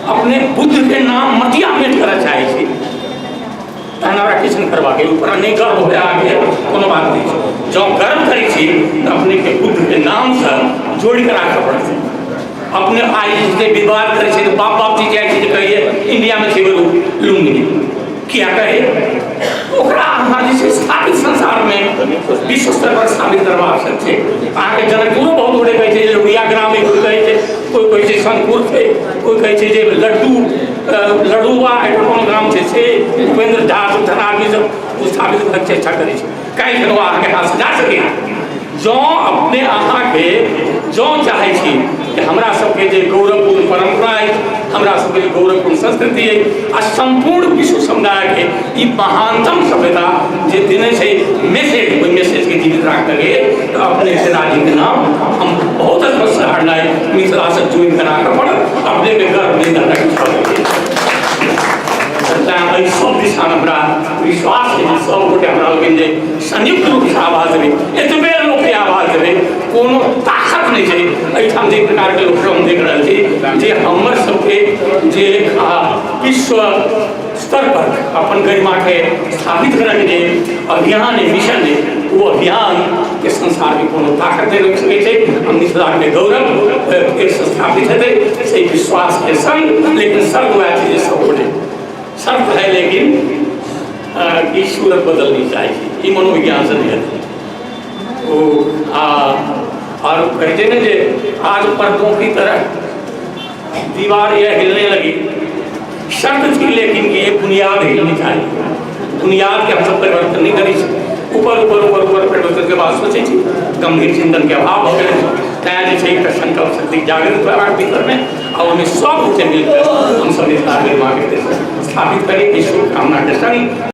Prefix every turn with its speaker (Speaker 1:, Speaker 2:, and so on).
Speaker 1: अपने बुद्धके नाम मटिया मेट करऽ चाहै छी, तहन हमरा किछु नहि करबाक अइ। ऊपर नहि गर्व होय अहाँके, कोनो बात नहि छै। जँ गर्व करै छी तऽ अपनेके बुद्धके नामसँ जोड़ि कऽ राखऽ पड़तै। अपने आइ जे विवाद करै छै तऽ बाप बाप जी जाइ छै जे कहैए इंडियामे छै एगो लुम्बिनी, किया कहै? ओकरा अहाँ जे छै स्थापित संसारमे विश्व स्तर पर स्थापित करबाक आवश्यक छै। अहाँके जनकपुरो बहुत गोटे कहै छै जे लोहिया ग्राम, एक कहै छै, कोइ कहै छै शंकुर छै, कोइ कहै छै जे लड्डू लडुआ एकर कोनो ग्राम छै। से उपेंद्र झा सब आदमी सब स्थापित करैके चेष्टा करै छै। काल्हि खन अहाँके हाथसँ जा सकैए। जँ अपने अहाँके जँ चाहै छी कि हमरा सबके जे गौरवपूर्ण परम्परा अछि, हमरा सबके जे गौरवपूर्ण संस्कृति अछि आ सम्पूर्ण विश्व समुदायके ई महानतम सभ्यता जे देने छै मैसेज, ओहि मैसेजके जीवित राखऽके तऽ अपने राजीके नाम हम बहुत स्पष्ट हरनाइ मिथिलासँ जोड़ि कऽ राखऽ पड़त। अपनेके गर्व नहि रहना। तैँ एहि सब दिशामे हमरा विश्वास है जे सब गोटे हमरा लोकनि जे संयुक्त रूपसँ आवाज देबै, एतबे लोकके आवाज देबै, कोनो ताकत नहि छै एहिठाम। जे प्रकारके लोक हम देख रहल छी जे हमर सबके जे विश्व स्तर पर अपन गरिमाके स्थापित करैके जे अभियान है, मिशन है, ओ अभियानके संसारमे कोनो ताकत नहि रोकि सकै छै। हम मिथिलाके गौरव फेरसँ स्थापित हेतै से विश्वासके संग। लेकिन शर्त वएह छै जे सब गोटे शर्त है, लेकिन ई सूरत बदलनी चाही। ई मनोविज्ञानसँ नहि हेतै ओ। आओर कहै छै ने जे आज पर्दों की तरह दीवार यह हिलने लगी, शर्त थी लेकिन कि ये बुनियाद हिलनी चाहिए। बुनियाद के हम सब परिवर्तन नहीं करी छी, ऊपर ऊपर ऊपर ऊपर परिवर्तन के बाद सोचै छी, गंभीर चिंतन के अभाव भऽ गेलै। तैँ जे छै एकटा संकल्प शक्ति जागृत होयबाक भीतरमे आ ओहिमे सब गोटे मिलकर हमसब मिथिला निर्माण स्थापित करी, ई शुभकामनाके संग।